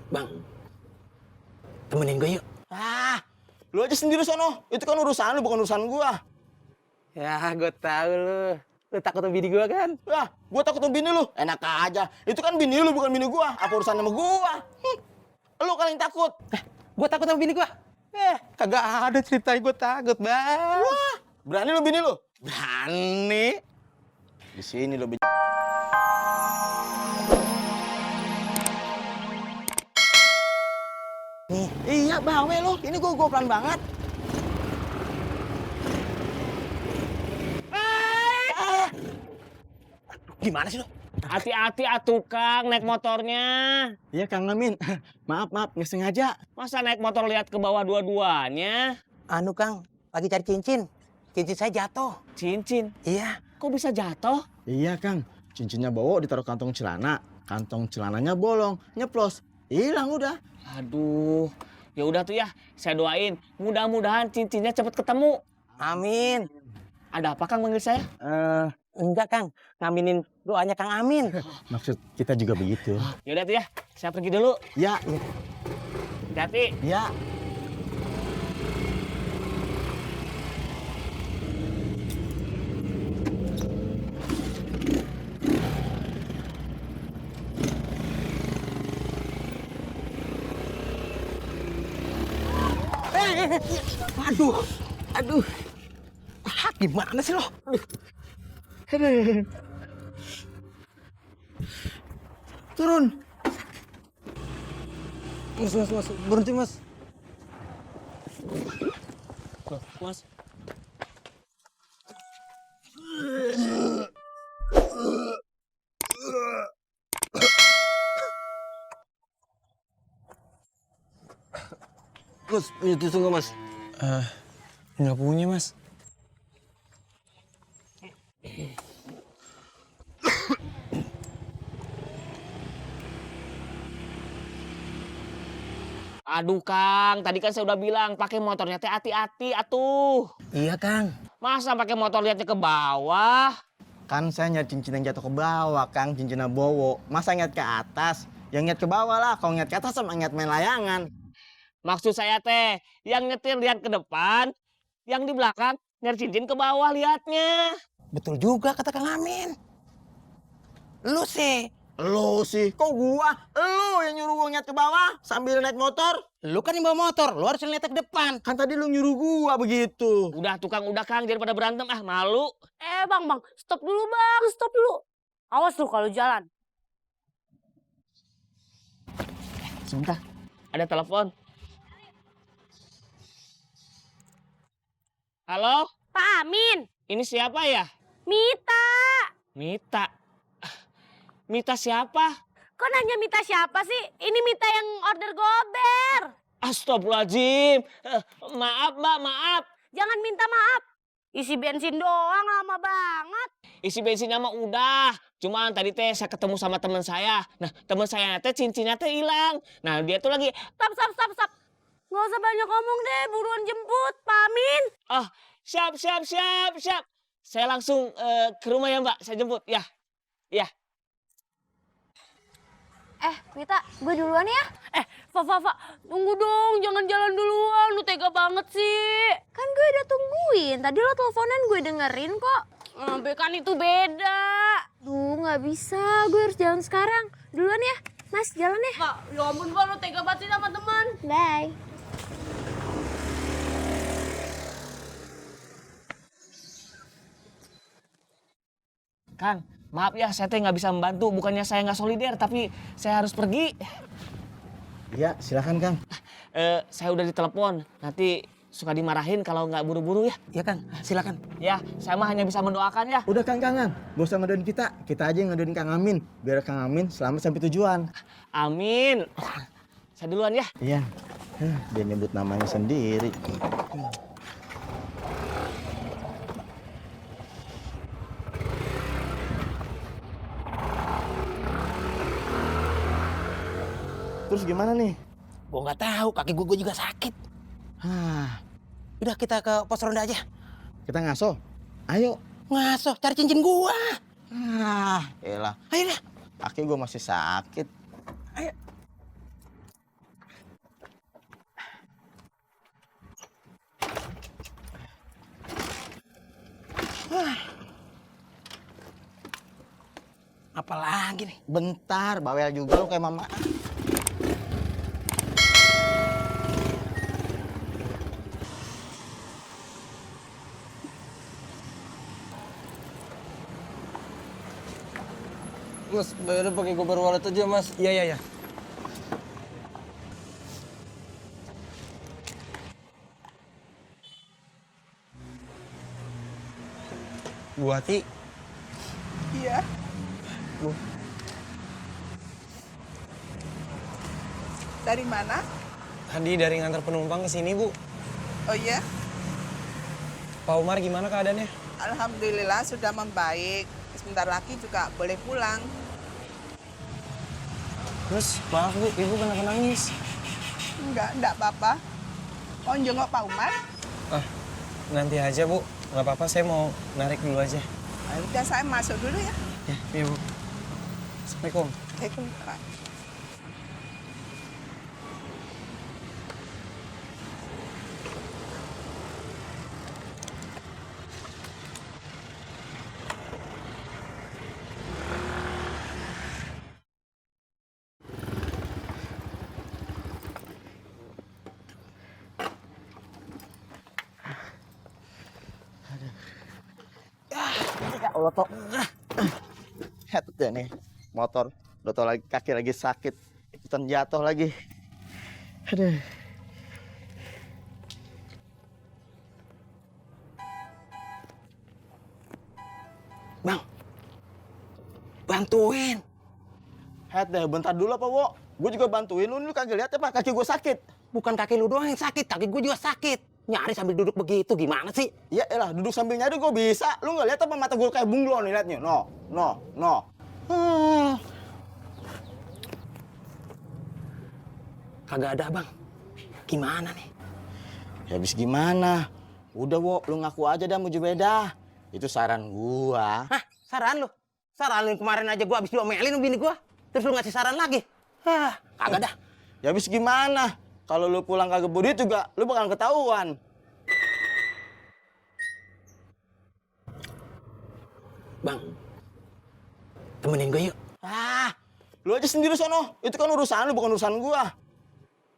Bang, temenin gue yuk. Lu aja sendiri sono. Itu kan urusan lu, bukan urusan gua. Ya, gue tahu lu. Lu takut sama bini gue kan? Wah, gua takut sama bini lu. Enak aja. Itu kan bini lu, bukan bini gua. Apa urusan sama gua? Lu kan yang takut. Gue takut sama bini gue. Kagak ada ceritanya gue takut, Bang. Wah, berani lu bini lu? Berani. Di sini lu. Nih, Iya, bawe lu. Ini gua pelan banget. gimana sih lu? Hati-hati atuh Kang, naik motornya. Iya, Kang Amin. Maaf, nggak sengaja. Masa naik motor lihat ke bawah dua-duanya? Anu, Kang, lagi cari cincin. Cincin saya jatuh. Cincin, Iya. kok bisa jatuh? Iya, Kang. Cincinnya bawa ditaruh kantong celana. Kantong celananya bolong, nyeplos. Hilang udah. Aduh, ya udah tuh ya, saya doain. Mudah-mudahan cincinnya cepet ketemu. Amin. Ada apa Kang manggil saya? Enggak, Kang. Ngaminin doanya Kang Amin. Maksud kita juga begitu. Ya udah tuh ya, saya pergi dulu. Ya, Hati-hati. ya. Aduh. Gimana sih lo? Turun. Mas. Berhenti, Mas. Loh, Mas. Mas, itu tunggu, Mas. Nggak punya, Mas. Aduh Kang, tadi kan saya udah bilang pakai motornya teh hati-hati atuh. Iya, Kang. Masa pakai motor lihatnya ke bawah? Kan saya nyari cincin yang jatuh ke bawah, Kang. Cincinnya bowo. Masa ngeliat ke atas? Yang ngeliat ke bawah lah. Kalau ngeliat ke atas sama ngeliat main layangan. Maksud saya teh, yang nyetir lihat ke depan, yang di belakang nyari cincin ke bawah lihatnya. Betul juga kata Kang Amin. Lu sih. Lu sih, kok gua? Lu yang nyuruh gua ngeliat ke bawah sambil naik motor. Lu kan yang bawa motor. Lu harus lihat ke depan. Kan tadi lu nyuruh gua begitu. Udah tukang, udah Kang, daripada berantem malu. Bang, stop dulu bang, stop dulu. Awas lu kalau jalan. Sebentar, ada telepon. Halo, Pak Amin, ini siapa ya? Mita. Mita. Mita siapa? Kok nanya Mita siapa sih? Ini Mita yang order gober. Astagfirullahaladzim. Maaf mbak, maaf. Jangan minta maaf. Isi bensin doang lama banget. Isi bensinnya mah udah. Cuman tadi teh saya ketemu sama teman saya. Nah teman saya teh cincinnya teh hilang. Nah dia tuh lagi. Stop. Nggak usah banyak ngomong deh, buruan jemput, Pak Amin. Ah, siap. Saya langsung ke rumah ya mbak, saya jemput. Ya. Mita, gue duluan ya. Fa, tunggu dong, jangan jalan duluan. Lu tega banget sih. Kan gue udah tungguin, tadi lo teleponan gue dengerin kok. Kan itu beda. Duh, nggak bisa, gue harus jalan sekarang. Duluan ya, Mas, jalan ya. Pak, ya ampun Pak, lu tega banget sih sama teman. Bye. Kang, maaf ya saya teh nggak bisa membantu. Bukannya saya nggak solider, tapi saya harus pergi. Iya, silakan, Kang. Saya udah ditelepon. Nanti suka dimarahin kalau nggak buru-buru ya. Iya, Kang. Silakan. Ya, saya mah hanya bisa mendoakan ya. Udah, Kangan. Gak usah ngedoain kita. Kita aja yang ngedoain Kang Amin. Biar Kang Amin selamat sampai tujuan. Amin. Saya duluan ya. Iya. Dia nyebut namanya sendiri. Terus gimana nih? Gua nggak tahu. Kaki gua juga sakit. Udah kita ke pos ronda aja. Kita ngaso. Ayo. Ngasoh, cari cincin gua. Elah. Ayo dah. Kaki gua masih sakit. Ayo. Apalagi nih? Bentar, bawel juga lu kayak mama. Mas, bayarnya pakai Gobar Wallet aja, Mas. Iya, iya, iya. Bu Hati, Iya, dari mana? tadi dari ngantar penumpang ke sini, Bu. Oh iya, Pak Umar gimana keadaannya? alhamdulillah sudah membaik. Sebentar lagi juga boleh pulang. Terus, maaf Bu, Ibu kenapa nangis? Enggak apa-apa. Mau jenguk Pak Umar? Ah, nanti aja, Bu. Nggak apa-apa, saya mau narik dulu aja. Nah, udah saya masuk dulu ya. Ya, iya, Bu. Assalamualaikum. Waalaikumsalam. Ya Allah, Tok. Head deh nih, motor. Udah tau lagi kaki lagi sakit. Ikutan jatuh lagi. Aduh. Bang, bantuin. Head deh, bentar dulu apa, Wo? Gue juga bantuin lu kagak lihat apa kaki gue sakit. Bukan kaki lu doang yang sakit, kaki gue juga sakit. Nyari sambil duduk begitu, gimana sih? Ya elah, duduk sambil nyari gue bisa. Lu nggak lihat apa mata gue kayak bunglon nih, liatnya. No. Kagak ada, Bang. Gimana nih? Ya habis gimana? Udah, Wo, lu ngaku aja dah mau beda. Itu saran gua. Hah, saran lu? Saran lu yang kemarin aja gua habis diomelin sama bini gua. Terus lu ngasih saran lagi? Hah, kagak dah. Ya habis gimana? Kalau lu pulang kagak bawa duit juga, lu bakal ketahuan. Bang, temenin gue yuk. Ah, lu aja sendiri sono. Itu kan urusan lu, bukan urusan gua.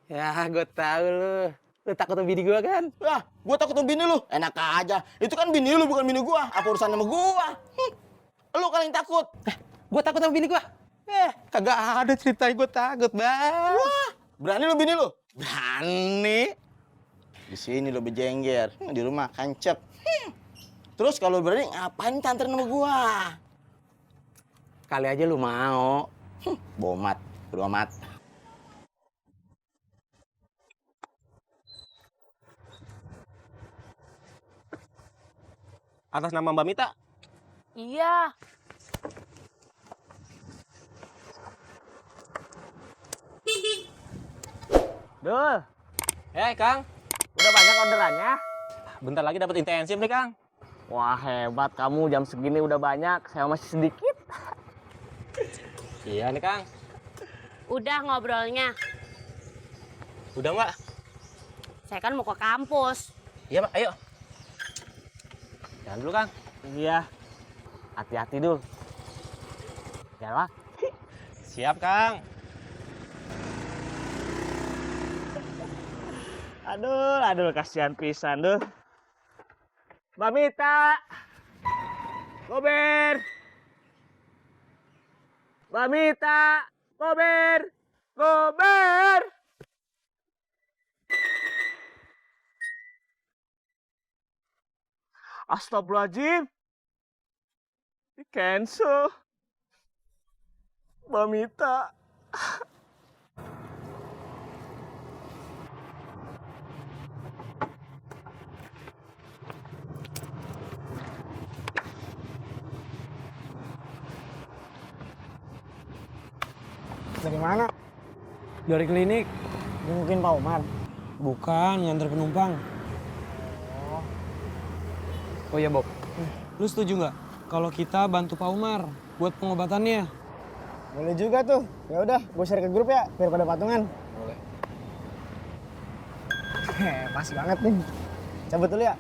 Ya, gue tahu lu. Lu takut sama bini gua kan? Wah, gua takut sama bini lu. Enak aja. Itu kan bini lu, bukan bini gua. Apa urusan sama gua? Lu kan yang takut. Gue takut sama bini gua. Kagak ada ceritanya gue takut, Bang. Wah, berani lu bini lu? Berani. Di sini lu bejengger, di rumah kancep. Terus kalau berani ngapain nganterin sama gua? Kali aja lu mau. Bomat, berdua amat. Atas nama Mbak Mita. Iya. Duh. Kang. Udah banyak orderannya? Bentar lagi dapat intensif nih, Kang. Wah, hebat kamu. Jam segini udah banyak. Saya masih sedikit. Iya nih, Kang. Udah ngobrolnya. Udah, Mbak. Saya kan mau ke kampus. Iya, Mbak. Ayo. Jalan dulu, Kang. Iya. Hati-hati dulu. Jalan. Siap, Kang. Aduh, kasihan pisan, duh. Mbak Mita. Gober. Mbak Mita. Gober. Gober. Astagfirullahaladzim. Di cancel. Mbak Mita. Dari mana? Dari klinik. Mungkin Pak Umar. Bukan, nganter penumpang. Oh iya, Bob. Lu setuju nggak kalau kita bantu Pak Umar buat pengobatannya? Boleh juga tuh. Ya udah, gue share ke grup ya, biar pada patungan. Boleh. Pas banget nih. Cabut dulu ya.